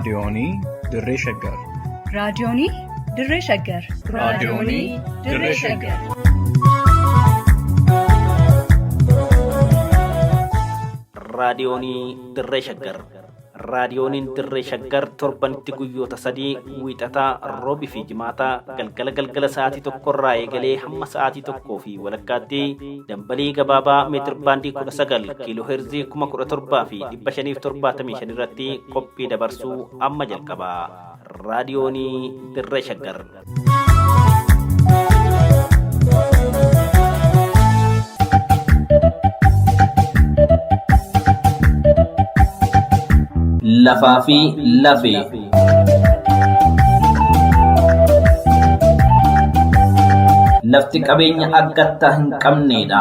Raadiyoonii Dirree Shaggar. Raadiyoonii Dirree Shaggar. Raadiyoonii Dirree Shaggar. Raadiyoonii Dirree Shaggar. Raadiyooniin Dirree Shaggar torbanitti guyyoota sadii wiixataa, roobii fi jimaataa galgala galgala sa'aatii tokkorraa eegalee hamma sa'aatii tokkoo fi walakkaatti dambalii gabaabaa meetir baandii 19 kiiloo heerzii 17,575 irratti qophii dabarsuu amma jalqaba. Raadiyoonii Dirree Shaggar. Lafaa fi lafee. Lafti qabeenya akkattaa hin qabneedha.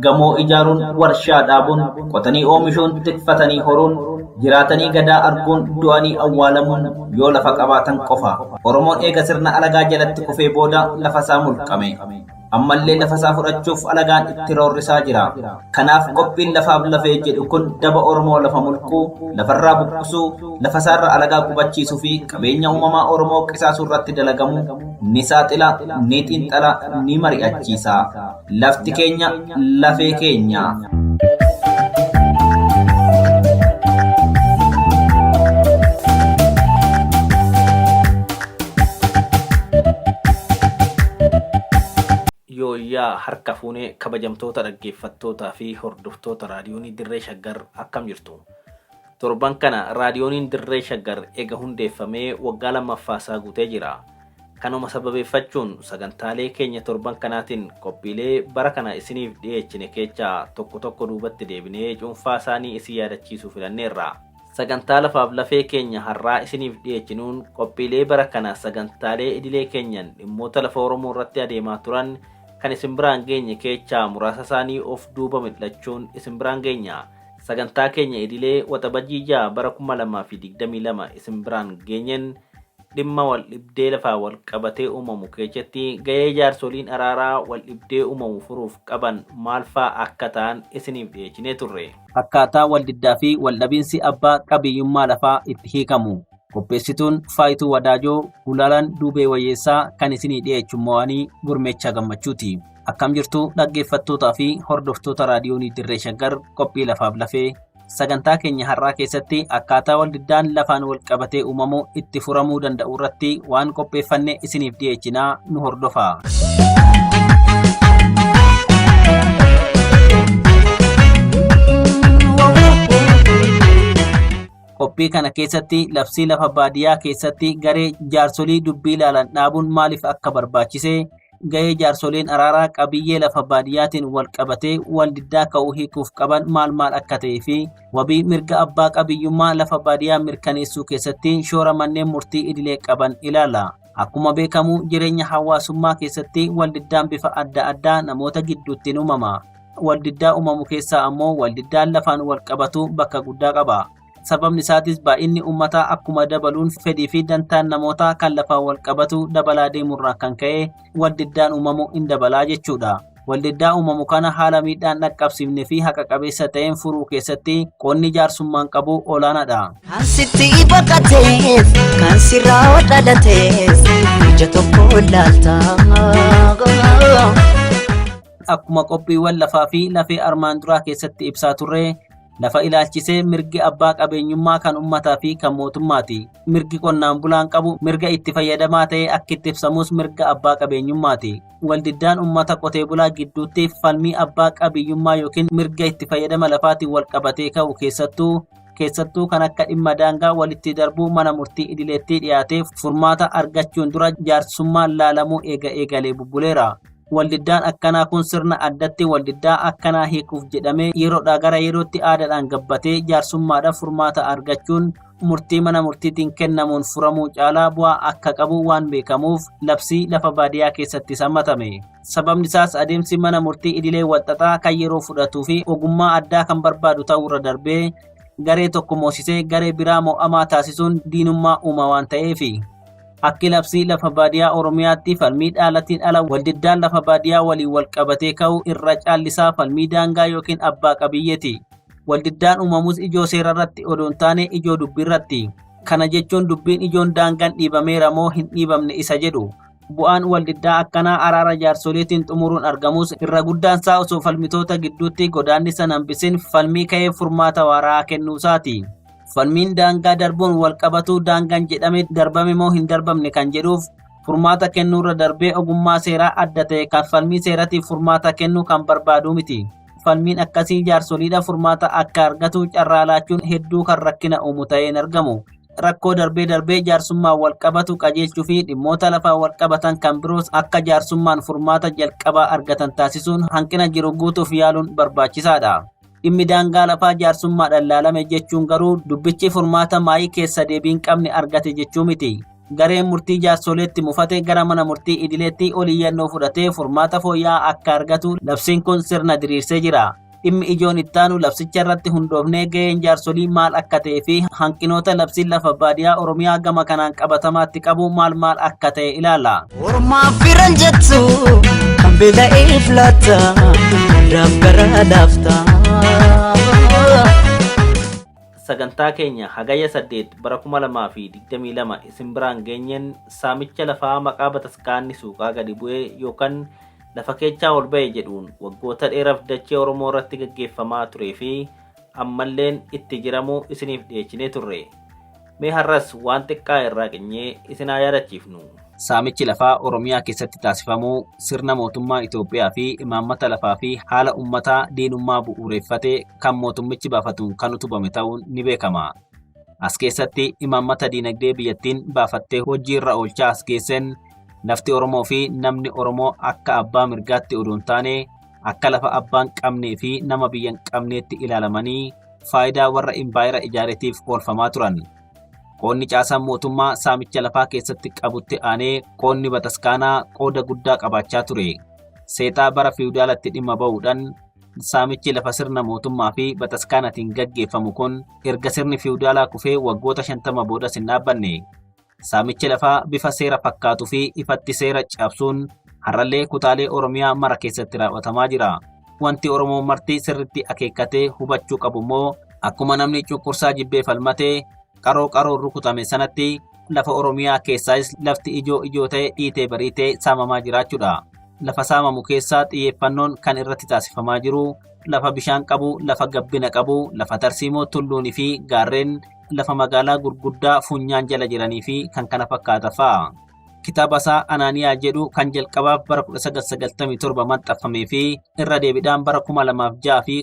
Gamoo ijaaruun, warshaa dhaabuun, qotanii oomishuun, tikfatanii horuun, jiraatanii gadaa arguun, du'anii awwaalamuun yoo lafa qabaatan qofa. Oromoon eega sirna alagaa jalatti kufee booda lafa isaa mulqame. Ammallee lafa isaa fudhachuuf alagaan itti roorrisaa jira. Kanaaf qophiin lafaaf lafee jedhu kun daba Oromoo lafa mulquu, lafarraa buqqisuu, lafa isaarra alagaa qubachiisuu fi qabeenya uumamaa Oromoo qisaasuu irratti dalagamu ni saaxila, ni xiinxala, ni mari'achiisa. Lafti keenya lafee keenya. Yooyyaa harka fuunee kabajamtoota dhaggeeffattootaa fi hordoftoota raadiyoonii Dirree Shaggar akkam jirtu? Torban kana raadiyooniin Dirree Shaggar ega hundeeffamee waggaa lammaffaa isaa guutee jira. Kanuma sababeeffachuun sagantaalee keenya torban kanaatiin qophiilee bara kana isiniif dhiyeechine keechaa tokko tokko duubatti deebinee cuunfaa isaanii isin yaadachiisuu filanneerra. Sagantaa lafaaf lafee keenya har'aa isiniif dhiyeechinuun qophiilee bara kana sagantaalee idilee keenyan dhimmoota lafa Oromoo irratti adeemaa turan kan isin biraan geenye keechaa muraasa isaanii of duuba mil'achuun isin biraan geenya. Sagantaa keenya idilee Waxabajjii 6 bara 2022 isin biraan geenyen dhimma waldhibdee lafaa walqabatee uumamu keessatti gahee jaarsoliin araaraa waldhibdee uumamu furuuf qaban maalfaa akka ta'an isiniif dhiyeechinee turre. Akkaataa waldiddaa fi waldhabiinsi abbaa qabiyyummaa lafaa itti hiikamu. Qopheessituun Faayituu Wadaajoo, Gulaalaan Duubee Wayyeessaa kan isinii dhiyeechu mo'anii Gurmeechaa Gammachuuti. Akkam jirtu dhaggeeffattootaa fi hordoftoota raadiyoonii Dirree Shaggar qophii lafaaf lafee Sagantaa keenya har'aa keessatti akkaataa waldiddaan lafaan walqabatee uumamu itti furamuu danda'u irratti waan qopheeffanne isiniif dhiyeechinaa nu hordofaa. Qophii kana keessatti labsii lafa baadiyyaa keessatti garee jaarsolii dubbii ilaalan dhaabuun maaliif akka barbaachise, gahee jaarsoliin araaraa qabiyyee lafa baadiyyaatiin wal qabatee wal diddaa ka'uu hiikuuf qaban maal maal akka ta'ee fi wabii mirga abbaa qabiyyummaa lafa baadiyyaa mirkaneessuu keessatti shoora manneen murtii idilee qaban ilaala. Akkuma beekamu jireenya hawaasummaa keessatti wal diddaan bifa adda addaa namoota gidduutti ni uumama. Wal diddaa uumamu keessaa ammoo wal diddaan lafaan wal qabatu bakka guddaa qaba. Sababni isaatis baay'inni uummataa akkuma dabaluun fedhii fi dantaan namootaa kan lafaan wal qabatu dabalaa deemurraa kan ka'e wal diddaan uumamu in dabalaa jechuudha. Wal diddaa uumamu kana haala miidhaan dhaqqabsiifne fi haqa qabeessa ta'een furuu keessatti qoonni jaarsummaan qabu olaanaadha. Kan sitti baqatees, kan sirraa dhalatees, ija tokko laalta. Akkuma qophiiwwan lafaa fi lafee armaan duraa keessatti ibsaa turre, Lafa ilaalchisee mirgi abbaa qabeenyummaa kan ummataa fi kan mootummaati. Mirgi qonnaan bulaan qabu mirga itti fayyadamaa ta'ee akki itti ibsamus mirga abbaa qabeenyummaati. Waldiddaan ummata qotee bulaa gidduutti falmii abbaa qabiyyummaa yookiin mirga itti fayyadama lafaatiin wal qabatee ka'u keessattuu keessattuu kan akka dhimma daangaa walitti darbuu mana murtii idileetti dhiyaatee furmaata argachuun dura jaarsummaan laalamuu eega eegalee bubbuleera. Waldiddaan akkanaa kun sirna addatti waldiddaa akkanaa hiikuuf jedhamee yeroodhaa gara yerootti aadaadhaan gabbatee jaarsummaadhaan furmaata argachuun murtii mana murtiitiin kennamuun furamuu caalaa bu'aa akka qabu waan beekamuuf labsii lafa baadiyaa keessatti hammatame. Sababni isaas adeemsi mana murtii idilee walxaxaa kan yeroo fudhatuu fi ogummaa addaa kan barbaadu ta'uurra darbee garee tokko moosisee garee biraa mo'amaa taasisuun diinummaa uuma waan ta'eefi. Akki labsii lafa baadiyaa Oromiyaatti falmii dhaalatiin ala waldiddaan lafa baadiyaa waliin walqabatee ka'u irra caallisaa falmii daangaa yookiin abbaa qabiyyeeti. Waldiddaan uumamus ijoo seerarratti odoo hin taane ijoo dubbiirratti. Kana jechuun dubbiin ijoon daangaan dhiibameera moo hin dhiibamne isa jedhu. Bu'aan waldiddaa akkanaa araara jaarsoliitiin xumuruun argamus irra guddaansaa osoo falmitoota gidduutti godaannisa hin hambisin falmii ka'ee furmaata waaraa kennuusaati. Falmiin daangaa darbuun wal qabatu daangaan jedhame darbame moo hin darbamne kan jedhuuf furmaata kennuurra darbee ogummaa seeraa adda ta'e kan falmii seeratiif furmaata kennu kan barbaadu miti. Falmiin akkasii jaarsoliidha furmaata akka argatu carraa laachuun hedduu kan rakkina uumu ta'ee hin argamu. Rakkoo darbee darbee jaarsummaan wal qabatu qajeelchuu fi dhimmoota lafaa wal qabatan kan biroos akka jaarsummaan furmaata jalqabaa argatan taasisuun hanqina jiru guutuuf yaaluun barbaachisaadha. Dhimmi daangaa lafaa jaarsummaadhaan laalame jechuun garuu dubbichi furmaata maayii keessa deebii hin qabne argate jechuu miti. Gareen murtii jaarsoleetti mufate gara mana murtii idileetti ol iyyannoo fudhatee furmaata fooyya'aa akka argatu labsiin kun sirna diriirsee jira. Dhimmi ijoon ittaanu labsicha irratti hundoofnee gaheen jaarsolii maal akka ta'ee fi hanqinoota labsiin lafa baadiyaa Oromiyaa gama kanaan qabatamaatti qabu maal maal akka ta'e ilaalla. Ormaaf firan jettu kan beela'eef laatta hundaaf garaa laafta. Sagantaa keenya Hagayya 8 bara 2022 isin biraan geenyeen saamicha lafaa maqaa bataskaanni suuqaa gadi bu'ee yookaan lafa keechaa ol ba'e jedhuun waggoota dheeraaf dachee Oromoo irratti gaggeeffamaa turee fi ammalleen itti jiramu isiniif dhiyeechinee turre. Mee har'as waan xiqqaa irraa qinyee isin haa yaadachiifnu. Saamichi lafaa Oromiyaa keessatti taasifamu sirna mootummaa Itoophiyaa fi imaammata lafaa fi haala uummataa diinummaa bu'uureffate kan mootummichi baafatuun kan utubame ta'uun ni beekama. As keessatti imaammata diinagdee biyyattiin baafattee hojii irra oolchaa as geesseen lafti Oromoo fi namni Oromoo akka abbaa mirgaatti odoo hin taane akka lafa abbaan qabnee fi nama biyya hin qabneetti ilaalamanii faayidaa warra impaayera ijaaretiif oolfamaa turan. Qoonni caasaan mootummaa saamicha lafaa keessatti qabutti aanee qoonni bataskaanaa qooda guddaa qabaachaa ture. Seexaa bara fiwudaalatti dhimma ba'uudhaan saamichi lafa sirna mootummaa fi bataskaanaatiin gaggeeffamu kun erga sirni fiwudaalaa kufee waggoota 50 boodas hin dhaabbanne. Saamichi lafaa bifa seera fakkaatuu fi ifatti seera cabsuun har'allee kutaalee Oromiyaa mara keessatti raawwatamaa jira. Wanti Oromoo marti sirriitti akeekkatee hubachuu qabu immoo akkuma namni cunqursaa jibbee falmatee qaroo qaroon rukutame sanatti lafa Oromiyaa keessaayis lafti ijoo ijoo ta'e dhiitee bariitee saamamaa jiraachuudha. Lafa saamamu keessaa xiyyeeffannoon kan irratti taasifamaa jiru lafa bishaan qabu, lafa gabbina qabu, lafa tarsiimoo tulluunii fi gaarreen, lafa magaalaa gurguddaa funyaan jala jiranii fi kan kana fakkaatan fa'a. Kitaaba isaa Anaaniyaa jedhu kan jalqabaaf bara 1997 maxxanfamee fi irra deebiidhaan bara 2006 fi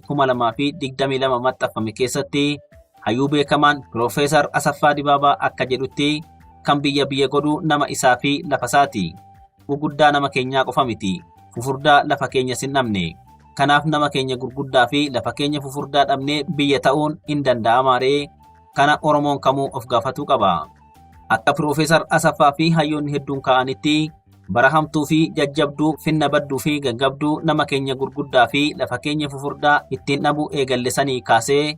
2022 maxxanfame keessatti hayyuu beekamaan Piroofeesar Asaffaa Dibaabaa akka jedhutti kan biyya biyya godhu nama isaa fi lafa isaati. Guguddaa nama keenyaa qofa miti. Fufurdaa lafa keenyas hin dhabne. Kanaaf nama keenya gurguddaa fi lafa keenya fufurdaa dhabnee biyya ta'uun hin danda'amaa ree? Kana Oromoon kamuu of gaafatuu qaba. Akka Piroofeesar Asaffaa fi hayyoonni hedduun kaa'anitti bara hamtuu fi jajjabduu, finna badduu fi gaggabduu nama keenya gurguddaa fi lafa keenya fufurdaa ittiin dhabuu eegalle sanii kaasee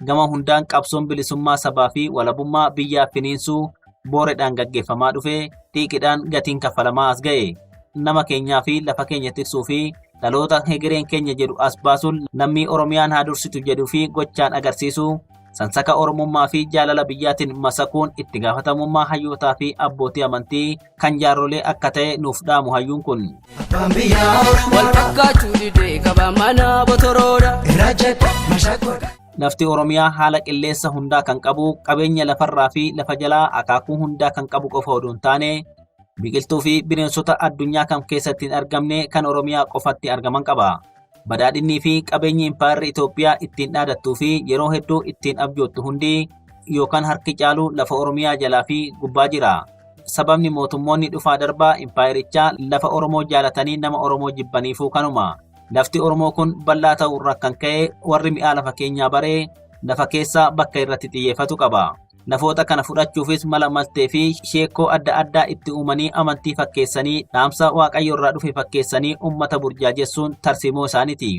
gama hundaan qabsoon bilisummaa sabaa fi walabummaa biyyaa finiinsuu booredhaan gaggeeffamaa dhufe xiiqidhaan gatiin kaffalamaa as ga'e. Nama keenyaa fi lafa keenya tiksuu fi dhaloota hegereen keenya jedhu as baasuun lammii Oromiyaan haa dursitu jedhuu fi gochaan agarsiisu sansaka Oromummaa fi jaalala biyyaatiin masakuun itti gaafatamummaa hayyootaa fi abbootii amantii kan jaarrolee akka ta'e nuuf dhaamu hayyuun kun. Abbaan biyyaa Oromoo Wal fakkaachuu didee qaba mana botoroodha. irra jedhe mashaqqoodha. Lafti Oromiyaa haala qilleensa hundaa kan qabu, qabeenya lafarraa fi lafa jalaa akaakuu hundaa kan qabu qofa odoo hin taane, biqiltuu fi bineensota addunyaa kam keessatti hin argamne kan Oromiyaa qofatti argaman qaba. Badhaadhinnii fi qabeenyi impaayerri Itoophiyaa ittiin dhaadattuu fi yeroo hedduu ittiin abjoottu hundi yookaan harki caalu lafa Oromiyaa jalaa fi gubbaa jira. Sababni mootummoonni dhufaa darbaa impaayerichaa lafa Oromoo jaalatanii nama Oromoo jibbaniifuu kanuma. Lafti Oromoo kun bal'aa ta'uu irraa kan ka'e warri mi'aa lafa keenyaa baree lafa keessaa bakka irratti xiyyeeffatu qaba. Lafoota kana fudhachuufis mala maltee fi sheekkoo adda addaa itti uumanii amantii fakkeessanii dhaamsa Waaqayyo irraa dhufe fakkeessanii uummata burjaajessuun tarsiimoo isaaniiti.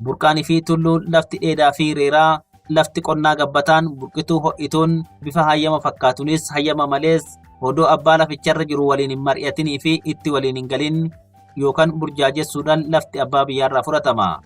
Burqaanii fi tulluun lafti dheedaa fi reeraa lafti qonnaa gabbataan burqituu ho'ituun bifa hayyama fakkaatunis hayyama malees odoo abbaa laficharra jiru waliin hin mari'atinii fi itti waliin hin galin yookaan burjaajessuudhaan lafti abbaa biyyaarraa fudhatama.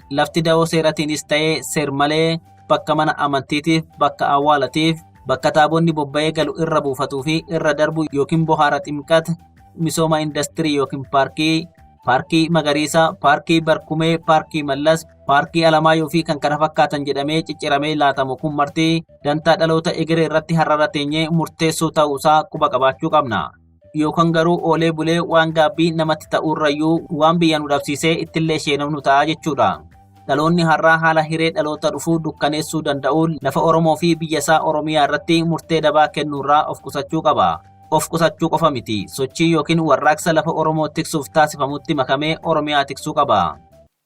Lafti da'oo seeratiinis ta'ee seer malee bakka mana amantiitiif, bakka awwaalatiif, Bakka taabonni bobba'ee galu irra buufatuu fi irra darbu yookiin bohaara ximqat, misooma indastirii yookiin paarkii, paarkii magariisa, paarkii barkumee, paarkii mallas, paarkii alamaayyoo fi kan kana fakkaatan jedhamee cicciramee laatamu kun marti dantaa dhaloota egeree irratti har'arra teenyee murteessuu ta'uusaa quba qabaachuu qabna. Yookaan garuu oolee bulee waan gaabbii namatti ta'uurrayyuu waan biyya nu dhabsiisee ittillee sheenofnu ta'a jechuudha. Dhaloonni har'aa haala hiree dhaloota dhufuu dukkaneessuu danda'uun lafa Oromoo fi biyyasaa Oromiyaa irratti murtee dabaa kennuurraa of qusachuu qaba. Of qusachuu qofa miti, sochii yookiin warraaqsa lafa Oromoo tiksuuf taasifamutti makamee Oromiyaa tiksuu qaba.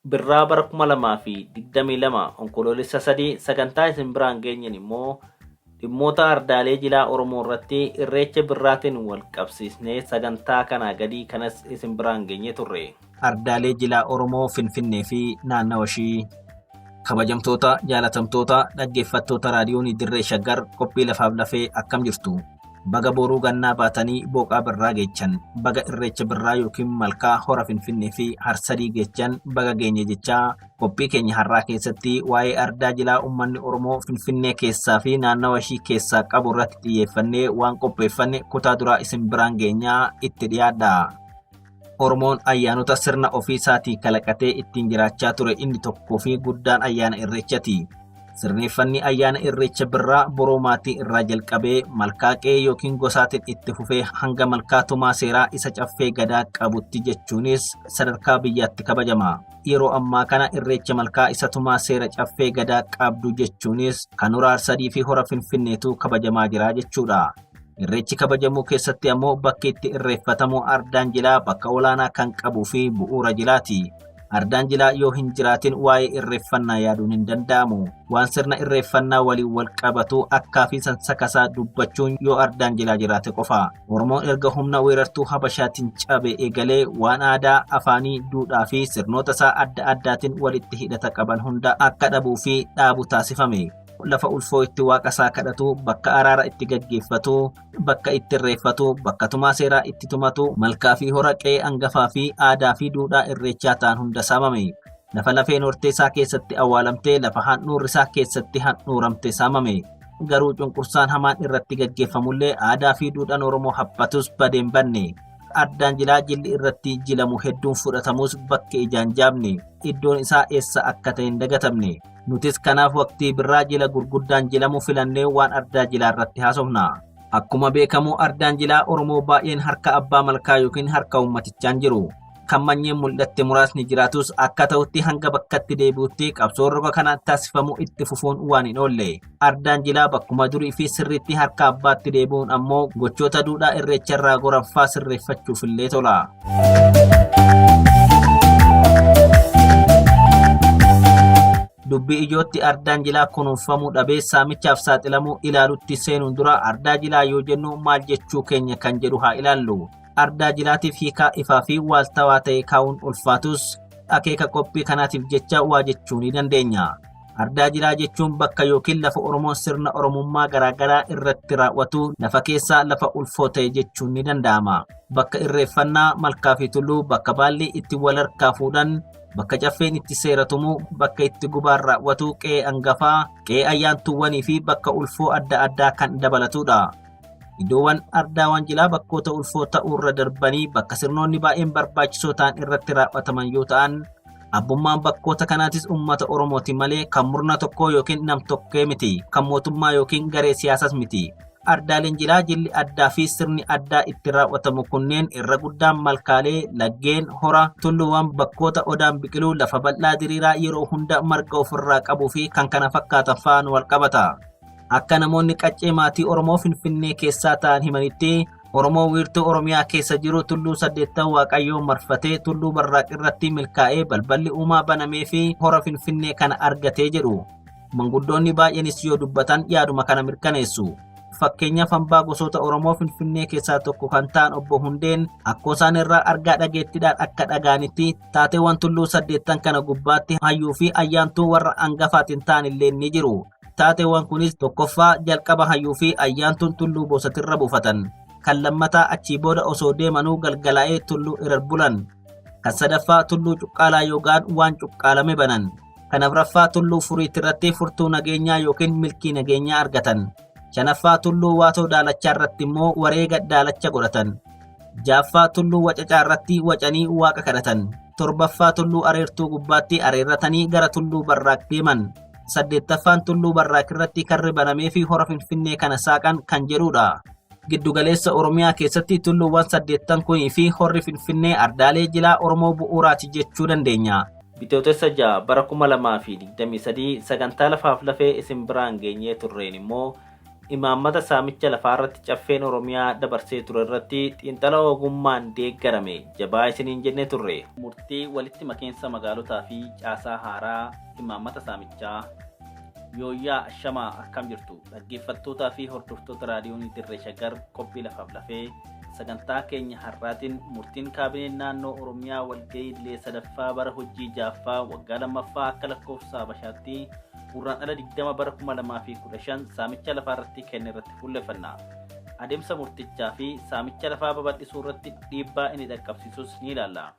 Birraa bara 2022 Onkoloolessa 3 sagantaa isin biraan geenyen immoo dhimmoota ardaalee jilaa Oromoo irratti irreecha birraatiin wal qabsiisnee sagantaa kanaa gadii kanas isin biraan geenye turre. Ardaalee jilaa Oromoo Finfinnee fi naannawa ishii. Kabajamtoota jaalatamtoota dhaggeeffattoota raadiyoonii Dirree Shaggar qophii lafaaf lafee akkam jirtu? Baga boruu gannaa baatanii booqaa birraa geechan, baga irreecha birraa yookiin malkaa hora Finfinnee fi Harsadii geechan baga geenye jechaa qophii keenya har'aa keessatti waa'ee ardaa jilaa uummanni Oromoo Finfinnee keessaa fi naannawa ishii keessaa qabu irratti xiyyeeffannee waan qopheeffanne kutaa duraa isin biraan geenyaa itti dhiyaadha. Oromoon ayyaanota sirna ofii isaatii kalaqatee ittiin jiraachaa ture inni tokkoo fi guddaan ayyaana irreechati. Sirneeffanni ayyaana irreecha birraa boroo maatii irraa jalqabee malkaa qe'ee yookiin gosaatiin itti fufee hanga malkaa tumaa seeraa isa caffee gadaa qabutti jechuunis sadarkaa biyyaatti kabajama. Yeroo ammaa kana irreecha malkaa isa tumaa seera caffee gadaa qabdu jechuunis kan hora Harsadii fi hora Finfinneetu kabajamaa jira jechuudha. Irreechi kabajamuu keessatti ammoo bakki itti irreeffatamu ardaan jilaa bakka olaanaa kan qabuu fi bu'uura jilaati. Ardaan jilaa yoo hin jiraatin waa'ee irreeffannaa yaaduun hin danda'amu. Waan sirna irreeffannaa waliin wal qabatu akkaa fi sansakasaa dubbachuun yoo ardaan jilaa jiraate qofa. Oromoon erga humna weerartuu Habashaatiin cabe eegalee waan aadaa, afaanii, duudhaa fi sirnoota isaa adda addaatiin walitti hidhata qaban hunda akka dhabuu fi dhaabu taasifame. Lafa ulfoo itti waaqa isaa kadhatu, bakka araara itti gaggeeffatu, bakka itti irreeffatu, bakka tumaa seeraa itti tumatu, malkaa fi hora qe'ee angafaa fi aadaa fi duudhaa irreechaa ta'an hunda saamame. Lafa lafeen hortee isaa keessatti awwaalamtee, lafa handhuurri isaa keessatti handhuuramte saamame. Garuu cunqursaan hamaan irratti gaggeeffamullee aadaa fi duudhaan Oromoo haphatus badeen banne. Ardaan jilaa jilli irratti jilamu hedduun fudhatamus bakki ijaan jaamne. Iddoon isaa eessa akka ta'e hin dagatamne. Nutis kanaaf waqtii birraa jila gurguddaan jilamu filannee waan ardaa jilaa irratti haasofna. Akkuma beekamu ardaan jilaa Oromoo baay'een harka abbaa malkaa yookiin harka uummatichaan jiru. Kan manyeen mul'atte muraasni jiraatus akka ta'utti hanga bakkatti deebi'utti qabsoon roga kana taasifamu itti fufuun waan hin oolle. Ardaan jilaa bakkuma durii fi sirriitti harka abbaatti deebi'uun ammoo gochoota duudhaa irreecharraa goranfaa sirreeffachuufillee tola. Dubbii ijootti ardaan jilaa kunuunfamuu dhabee saamichaaf saaxilamuu ilaalutti seenuun dura ardaa jilaa yoo jennu maal jechuu keenya kan jedhu haa ilaallu. Ardaa jilaatiif hiikaa ifaa fi waaltawaa ta'e kaa'uun ulfaatus akeeka qophii kanaatiif jecha waa jechuu ni dandeenya. Ardaa jilaa jechuun bakka yookiin lafa Oromoon sirna Oromummaa garaagaraa irratti raawwatu lafa keessaa lafa ulfoo ta'e jechuun ni danda'ama. Bakka irreeffannaa malkaa fi tulluu, bakka baalli itti wal harkaa fuudhan, bakka caffeen itti seera tumu, bakka itti gubaan raawwatu, qe'ee angafaa, qe'ee ayyaantuuwwanii fi bakka ulfoo adda addaa kan dabalatudha. Iddoowwan ardaawwan jilaa bakkoota ulfoo ta'uurra darbanii bakka sirnoonni baay'een barbaachisoo ta'an irratti raawwataman yoo ta'an, abbummaan bakkoota kanaatis uummata Oromooti malee kan murna tokkoo yookiin nam-tokkee miti, kan mootummaa yookiin garee siyaasas miti. Ardaaleen jilaa jilli addaa fi sirni addaa itti raawwatamu kunneen irra guddaan malkaalee, laggeen, hora, tulluuwwan, bakkoota odaan biqiluu, lafa bal'aa diriiraa yeroo hunda marga ofirraa qabuu fi kan kana fakkaatan fa'aan wal qabata. Akka namoonni qaccee maatii Oromoo Finfinnee keessaa ta'an himanitti Oromoo wiirtuu Oromiyaa keessa jiru tulluu saddeettan Waaqayyoon marfatee tulluu barraaq irratti milkaa'ee balballi uumaa banamee fi hora Finfinnee kana argatee jedhu. Manguddoonni baay'eenis yoo dubbatan yaaduma kana mirkaneessu. Fakkeenyaaf hambaa gosoota Oromoo Finfinnee keessaa tokko kan ta'an Obbo Hundeen akkoo isaan irraa argaa dhageettiidhaan akka dhagaanitti taateewwan tulluu saddeettan kana gubbaatti hayyuu fi ayyaantuu warra angafaatiin ta'an illee ni jiru. Taateewwan kunis tokkoffaa jalqaba hayyuu fi ayyaantuun tulluu boosatirra buufatan. Kan lammataa achii booda osoo deemanuu galgalaa'ee tulluu irar bulan. Kan sadaffaa tulluu cuqqaalaa yoo ga'an waan cuqqaalame banan. Kan afraffaa tulluu furiitti irratti furtuu nageenyaa yookiin milkii nageenyaa argatan. Shanaffaa Tulluu Waatoo Daalachaa irratti immoo wareega daalacha godhatan. Jaaffaa Tulluu Wacacaa irratti wacanii waaqa kadhatan. Torbaffaa Tulluu Areertuu gubbaatti areerratanii gara Tulluu Barraaq deeman. Saddeettaffaan Tulluu Barraaq irratti karri banamee fi hora Finfinnee kana saaqan kan jedhudha. Giddugaleessa Oromiyaa keessatti tulluuwwan saddeettan kunii fi horri Finfinnee ardaalee jilaa Oromoo bu'uuraati jechuu dandeenya. Bitootessa 6 bara 2023 sagantaa lafaaf lafee isin biraan geenyee turreen immoo imaammata saamicha lafaa irratti caffeen Oromiyaa dabarsee ture irratti xiinxala ogummaan deeggarame jabaa isiniin jennee turre. Murtii walitti makiinsa magaalotaa fi caasaa haaraa imaammata saamichaa Yooyyaa ashamaa akkam jirtu dhaggeeffattootaa fi hordoftoota raadiyoonii Dirree Shaggar qophii lafaaf lafee sagantaa keenya har'aatiin murtiin kaabineen naannoo Oromiyaa walgahii idilee sadaffaa bara hojii jaaffaa waggaa lammaffaa akka lakkoofsa Habashaatti Gurraandhala 20 bara 2015 saamicha lafaa irratti kenne irratti fuulleffanna. Adeemsa murtichaa fi saamicha lafaa babal'isuu irratti dhiibbaa inni dhaqqabsiisus ni ilaalla.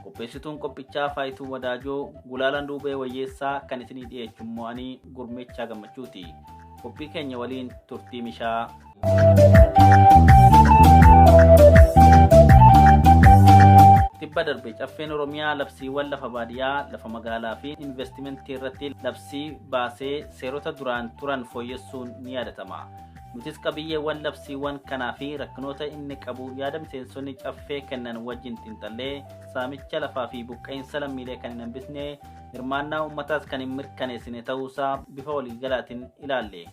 Qopheessituun qophichaa Faayituu Wadaajoo Gulaalaan Duubee Wayyeessaa kan isinii dhiyeechu immoo ani Gurmeechaa Gammachuuti. Qophii keenya waliin turtii mishaa. Tibba darbe caffeen Oromiyaa labsiiwwan lafa baadiyyaa, lafa magaalaa fi investimentii irratti labsii baasee seerota duraan turan fooyyessuun ni yaadatama. Nutis qabiyyeewwan labsiiwwan kanaa fi rakkinoota inni qabu yaada miseensonni caffee kennan wajjin xiinxallee saamicha lafaa fi buqqa'insa lammiilee kan hin hambisne hirmaannaa uummataas kan hin mirkaneessine ta'uusaa bifa waliigalaatiin ilaalle.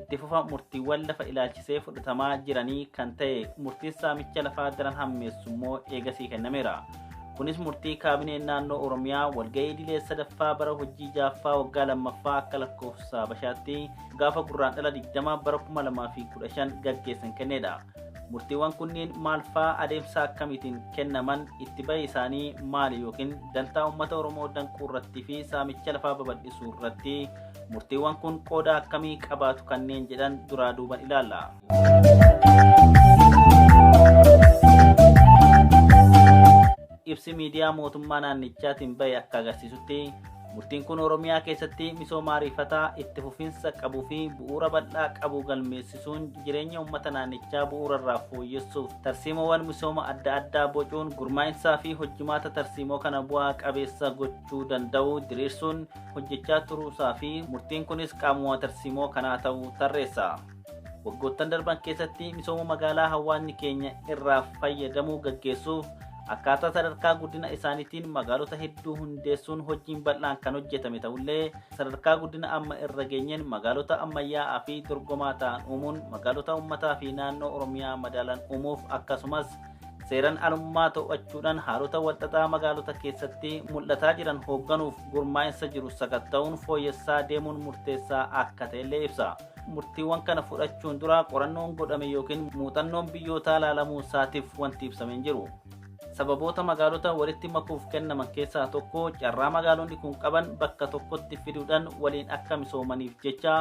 Itti fufa murtiiwwan lafa ilaalchisee fudhatamaa jiranii kan ta'e murtiin saamicha lafaa daran hammeessu immoo eegasii kennameera. Kunis murtii kaabineen naannoo Oromiyaa walga'ii idilee sadaffaa bara hojii jaaffaa waggaa lammaffaa akka lakkoofsa Habashaatti gaafa Gurraandhala 20 bara 2015 gaggeessan kennedha. Murtiiwwan kunniin maal faa adeemsa akkamiitiin kennaman itti bahi isaanii maali yookiin dantaa uummata Oromoo danquu irratti fi saamicha lafaa babal'isuu irratti murtiiwwan kun qooda akkamii qabaatu kanneen jedhan duraa duuban ilaalla. Ibsi miidiyaa mootummaa naannichaatiin bahe akka agarsiisutti murtiin kun Oromiyaa keessatti misooma ariifataa itti fufinsa qabuu fi bu'uura bal'aa qabu galmeessisuun jireenya uummata naannichaa bu'uura irraa fooyyessuuf tarsiimoowwan misooma adda addaa bocuun gurmaa'insaa fi hojjimaata tarsiimoo kana bu'aa qabeessa gochuu danda'u diriirsuun hojjechaa turuusaa fi murtiin kunis qaamuma tarsiimoo kanaa ta'uu tarreessa. Waggoottan darban keessatti misooma magaalaa hawaasni keenya irraa fayyadamuu gaggeessuuf akkaataa sadarkaa guddina isaaniitiin magaalota hedduu hundeessuun hojiin bal'aan kan hojjetame ta'ullee sadarkaa guddina amma irra geenyeen magaalota ammayyaa'aa fi dorgomaa ta'an uumuun magaalota uummataa fi naannoo Oromiyaa madaalan uumuuf akkasumas seeran alummaa to'achuudhaan haalota walxaxaa magaalota keessatti mul'ataa jiran hoogganuuf gurmaa'insa jiru sakatta'uun fooyyessaa deemuun murteessaa akka ta'ellee ibsa. Murtiiwwan kana fudhachuun dura qorannoon godhame yookiin muuxannoon biyyootaa ilaalamuu isaatiif wanti ibsame hin jiru. Sababoota magaalota walitti makuuf kennaman keessaa tokko carraa magaalonni kun qaban bakka tokkotti fiduudhaan waliin akka misoomaniif jecha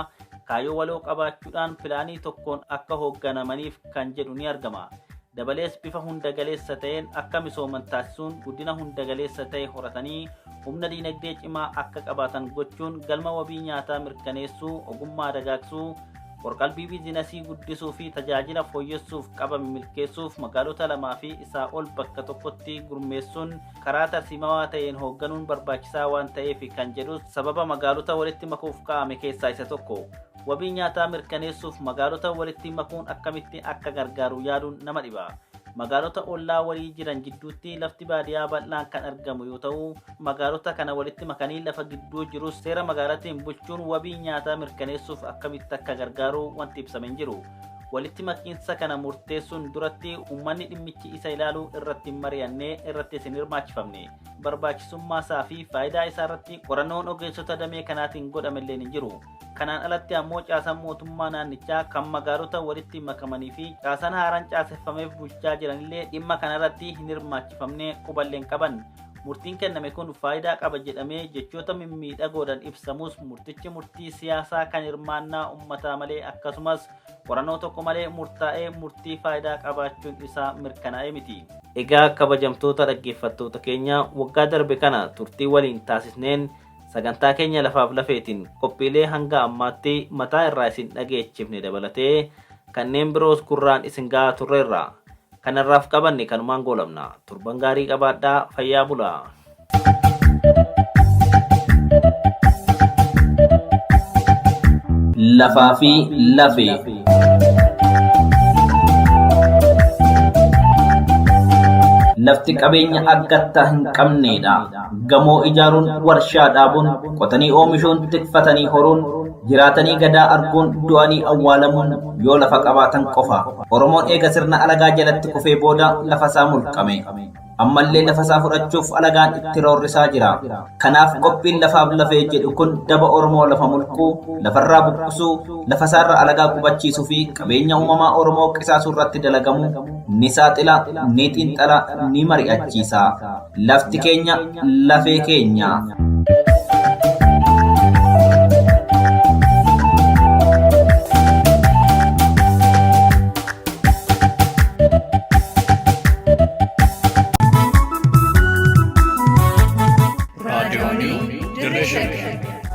kaayyoo waloo qabaachuudhaan pilaanii tokkoon akka hoogganamaniif kan jedhu ni argama. Dabalees bifa hunda galeessa ta'een akka misooman taasisuun guddina hunda galeessa ta'e horatanii humna diinagdee cimaa akka qabaatan gochuun galma wabii nyaataa mirkaneessuu, ogummaa dagaagsuu, qorqalbii biizinasii guddisuu fi tajaajila fooyyessuuf qabame milkeessuuf magaalota lamaa fi isaa ol bakka tokkotti gurmeessuun karaa tarsiimawaa ta'een hoogganuun barbaachisaa waan ta'eef kan jedhus sababa magaalota walitti makuuf kaa'ame keessaa isa tokko. Wabii nyaataa mirkaneessuuf magaalota walitti makuun akkamitti akka gargaaru yaaduun nama dhiba. Magaalota ollaa walii jiran jidduutti lafti baadiyaa bal'aan kan argamu yoo ta'u, magaalota kana walitti makanii lafa gidduu jirus seera magaalaatiin bulchuun wabii nyaataa mirkaneessuuf akkamitti akka gargaaru wanti ibsame hin jiru. Walitti makiinsa kana murteessuun duratti uummanni dhimmichi isa ilaaluu irratti hin mari'annee irratti hin hirmaachifamne. Barbaachisummaa isaa fi faayidaa isaa irratti qorannoon ogeessota damee kanaatiin godhamellee hin jiru. Kanaan alatti ammoo caasaan mootummaa naannichaa kan magaalota walitti makamanii fi caasaan haaraan caaseffameef bulchaa jiranillee dhimma kanarratti hin hirmaachifamne quballee hin qaban. Murtiin kenname kun faayidaa qaba jedhamee jechoota mimmiidhagoodhaan ibsamus murtichi murtii siyaasaa kan hirmaannaa uummataa malee akkasumas qorannoo tokko malee murtaa'ee murtii faayidaa qabaachuun isaa mirkanaa'e miti. Egaa kabajamtoota dhaggeeffattoota keenya waggaa darbe kana turtii waliin taasisneen Sagantaa keenya lafaaf lafeetiin qophiilee hanga ammaatti mataa irraa isin dhageechifne dabalatee kanneen biroos gurraan isin gahaa turreerra. Kanarraaf qabanne kanumaan goolabna. Turban gaarii qabaadhaa fayyaa bulaa. Lafaa fi lafee. Lafti qabeenya akkattaa hin qabneedha. Gamoo ijaaruun, warshaa dhaabuun, qotanii oomishuun, tikfatanii horuun, jiraatanii gadaa arguun, du'anii awwaalamuun yoo lafa qabaatan qofa. Oromoon eega sirna alagaa jalatti kufee booda lafa isaa mulqame. Ammallee lafa isaa fudhachuuf alagaan itti roorrisaa jira. Kanaaf qophiin lafaaf lafee jedhu kun daba Oromoo lafa mulquu, lafarraa buqqisuu, lafa isaarra alagaa qubachiisuu fi qabeenya uumamaa Oromoo qisaasuu irratti dalagamu ni saaxila, ni xiinxala, ni mari'achiisa. Lafti keenya lafee keenya. Raadiyoonii Dirree Shaggar.